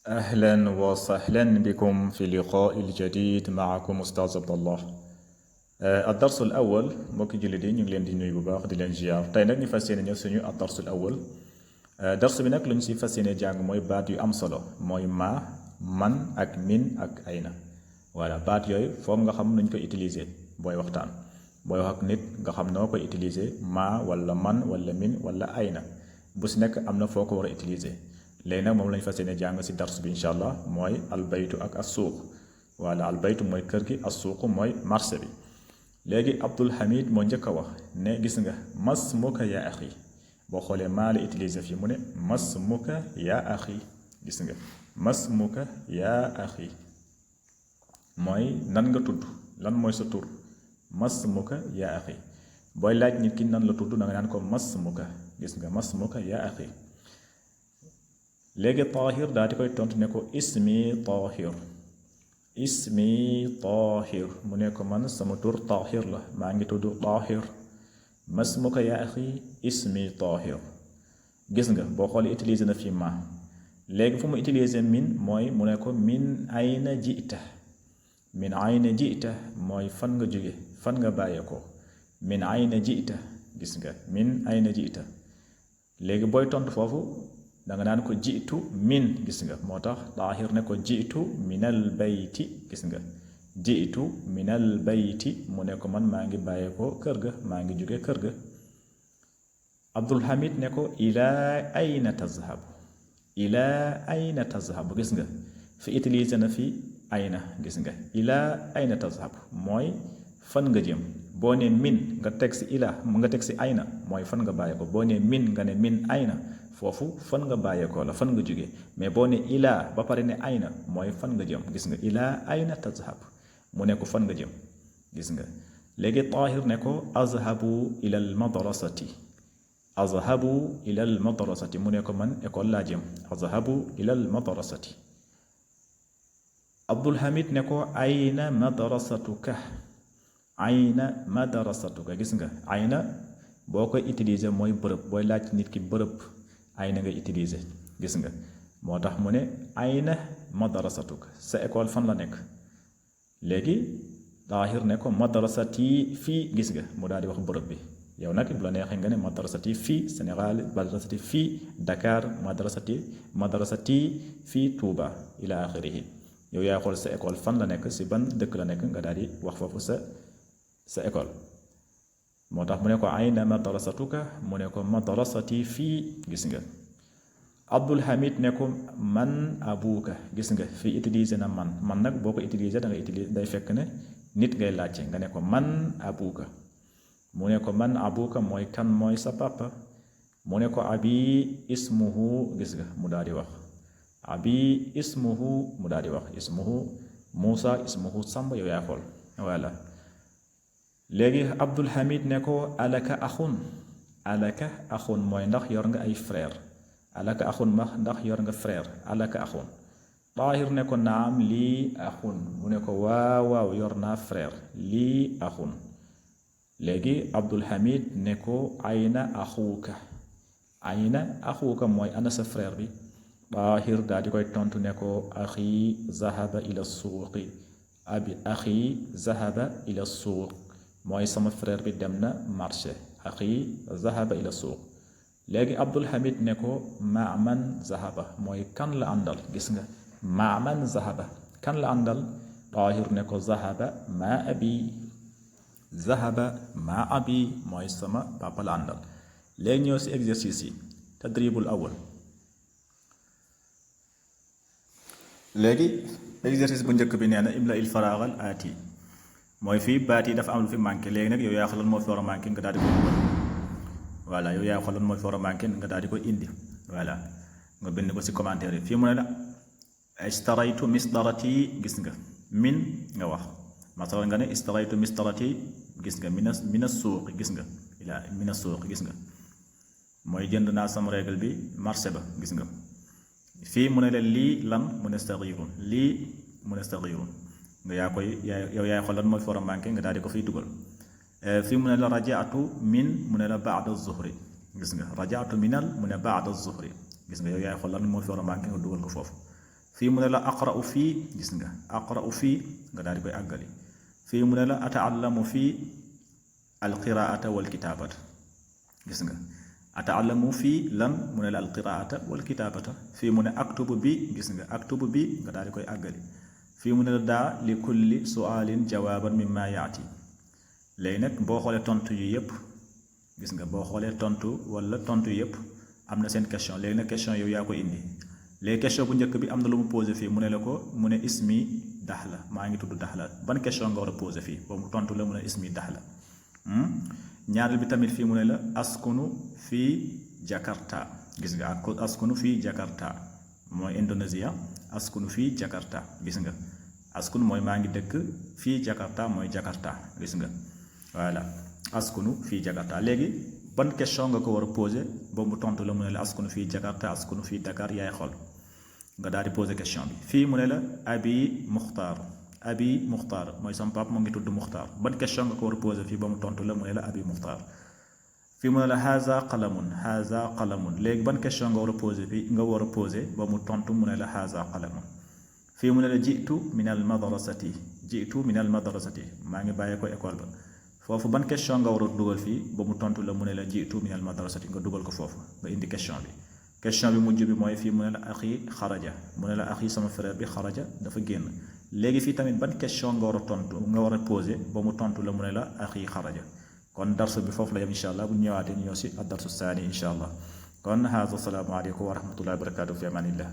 أهلا وسهلا بكم في اللقاء الجديد معكم أستاذ عبد الله. الدرس الأول mbokki jullit yi ñu ngi leen di nuyu bu baax di leen ziar tey nag ñu fas yéene ñëw suñu ad-darsu al-awwal. dars bi nag lu ñu si fas yéene jàng mooy baat yu am solo mooy ma man ak min ak ayna. voilà baat yooyu foog nga xam nuñ koy utiliser booy waxtaan booy wax ak nit nga xam noo koy utiliser ma wala man wala min wala ayna bu si nekk am na foo ko war a utiliser. léegi nag moom lañu fas yéene jàng si dars bi incha allah mooy albaytu ak assuuq. voilà albaytu mooy kër gi assuuq mooy marché bi. léegi Abdul Hamid moo njëkk a wax ne gis nga mas muka yaa axi boo xoolee maa la utiliser fii mu ne mas muka yaa axi gis nga mas muka yaa axi mooy nan nga tudd lan mooy sa tur mas muka yaa axi booy laaj nit ki nan la tudd da nga naan ko mas muka gis nga mas muka yaa axi. léegi Tahir daal di koy tontu ne ko ismi Tahir ismi Tahir mu ne ko man sama tur Tahir la maa ngi tudd Tahir masmuka yaa axi ismi Tahir. gis nga boo xoolee utiliser na fi ma léegi fu mu utiliser min mooy mu ne ko min ayna jita min ayna jita mooy fan nga jóge fan nga bàyyeekoo min ayna jita gis nga min ayna jita. léegi booy tontu foofu danga naan ko jiitu min gis nga moo tax Tahir ne ko jiitu minal bayti gis nga jiitu minal bayti mu ne ko man maa ngi bàyyeekoo kër ga maa ngi jóge kër ga. Abdul Hamid ne ko ilaa ayna tazhabu ilaa ayna tazhabu gis nga fi utiliser na fi ayna gis nga ilaa ayna tazhabu mooy fan nga jëm boo ne min nga teg si ilaa nga teg si ayna mooy fan nga bàyyeekoo boo ne min nga ne min ayna foofu fan nga bàyyeekoo la fan nga jóge mais boo ne ilaa ba pare ne ayna mooy fan nga jëm gis nga ilaa ayna tazhab mu ne ko fan nga jëm gis nga. léegi Tahir ne ko azhabu ilal madrasati azhabu ilal madrasati mu ne ko man école laa jëm azhabu ilal madrasati. Abdul Hamid ne ko ayna madrasatuka ayna madrasatuka gis nga ayna boo koy utiliser mooy bërëb booy laaj nit ki bërëb ayna nga utiliser gis nga moo tax mu ne ayna madrasatuka sa école fan la nekk. léegi Tahir ne ko madrasati fii gis nga mu daal di wax bërëb bi yow nag bu la neexee nga ne madrasati fii Sénégal madrasati fii Dakar madrasati fii Touba ila axirihi yow yaa xool sa école fan la nekk si ban dëkk la nekk nga daal di wax foofu sa école. moo tax mu ne ko ayna madrasatuka mu ne ko madrasati fii gis nga. Abdul Hamid ne ko man abuka gis nga fii utiliser na man nag boo ko utiliser da nga utiliser day fekk ne nit ngay laajte nga ne ko man abuka mu ne ko man abuka mooy kan mooy sa papa mu ne ko abi ismuhu gis nga mu daal di wax abi ismuhu mu daal di wax ismuhu Muusa ismuhu Samba yow yaa xool voilà. léegi Abdul Hamid ne ko alaka axun mooy ndax yor nga ay frère alaka axun ndax yor nga frère alaka axun. Tahir ne ko naam lii axun mu ne ko waaw yor naa frère lii axun. léegi Abdul Hamid ne ko ayna axuuka mooy ana sa frère bi. Tahir daal di koy tontu ne ko axi zahaba ila suuqi axi zahaba ila suuq mooy sama frère bi dem na marché axi zahaba ila suuq. léegi Abdul Hamid ne ko maaman zahaba mooy kan la àndal gis nga maaman zahaba kan la àndal. Tahir ne ko zahaba maa abi mooy sama papa la àndal. léegi ñëw si exercice yi tadribul awal. léegi exercice bu njëkk bi nee na imla il faraagal aati mooy fii baat yi dafa am lu fi manqué léegi nag yow yaa xool lan moo fi war a manqué nga daal di ko dugal. voilà yow yaa xool lan moo fi war a manqué nga daal di ko indi voilà nga bind ko si commentaire yi fii mu ne la istaraytu mistarati gis nga min nga wax masalan nga ne istaraytu mistarati gis nga mina suuq gis nga ila mina suuq gis nga mooy jënd naa sama règle bi marché ba gis nga. fii mu ne la lii lan mu ne staghirun lii mu ne staghirun nga yow yaay xool lan moo fi war a manqué nga daal di ko fiy dugal. fii mu ne la rajaatu min mu ne la baada zuhri gis nga rajaatu minal mu ne baada zuhri gis nga yow yaay xool lan moo fi war a manqué nga dugal ko foofu. fii mu ne la aqra'u fii gis nga aqra'u fii nga daal di koy àggali fii mu ne la ata'allamu fii alqiraata wal kitaabata gis nga ata'allamu fii lan mu ne la alqiraata wal kitaabata fii mu ne aktubu bi gis nga aktubu bi nga daal di koy àggali fii mu ne la daa li kulli su'aalin jawaaban mimma yaati léegi nag boo xoolee tontu yi yëpp gis nga boo xoolee tontu wala tontu yëpp am na seen question léegi nag question yow yaa koy indi léegi question bu njëkk bi am na lu mu posé fii mu ne la ko mu ne ismi Daxla maa ngi tudd Daxla ban question nga war a posé fii boobu tontu la mu ne ismi Daxla ñaareel bi tamit fii mu ne la askunu fii Jakarta gis nga askunu fii Jakarta mooy Indonésia askunu fii Jakarta gis nga askunu mooy maa ngi dëkk fii Jakarta mooy Jakarta gis nga voilà askunu fii Jakarta léegi ban question nga ko war a posé boobu tontu la mu ne la askunu fii Jakarta askunu fii Dakar yaay xool nga daal di posé question bi fii mu ne la abi Muxtaar mooy sama papa mu ngi tudd Muxtaar ban question nga ko war a posé fii ba mu tontu la mu ne la abi Muxtaar fii mu ne la haza qalamun léegi ban question nga war a posé fii nga war a posé ba mu tontu mu ne la haza qalamun fii mu ne la jiitu min al madrasati maa ngi bàyyee ko école ba foofu ban question nga war a dugal fii ba mu tontu la mu ne la jiitu min al madrasati nga dugal ko foofu nga indi question bi mujj bi mooy fii mu ne la axi xaraja mu ne la axi sama frère bi xaraja dafa génn léegi fii tamit ban question nga war a tontu nga war a posé ba mu tontu la mu ne la axi xaraja kon darsu bi foofu la yem incha allah bu ñu ñëwaatee ñu ñëw si ad darsu saani incha allah kon haza salaamu aleykum wa rahmatullahi wa barakatuh fi amanillah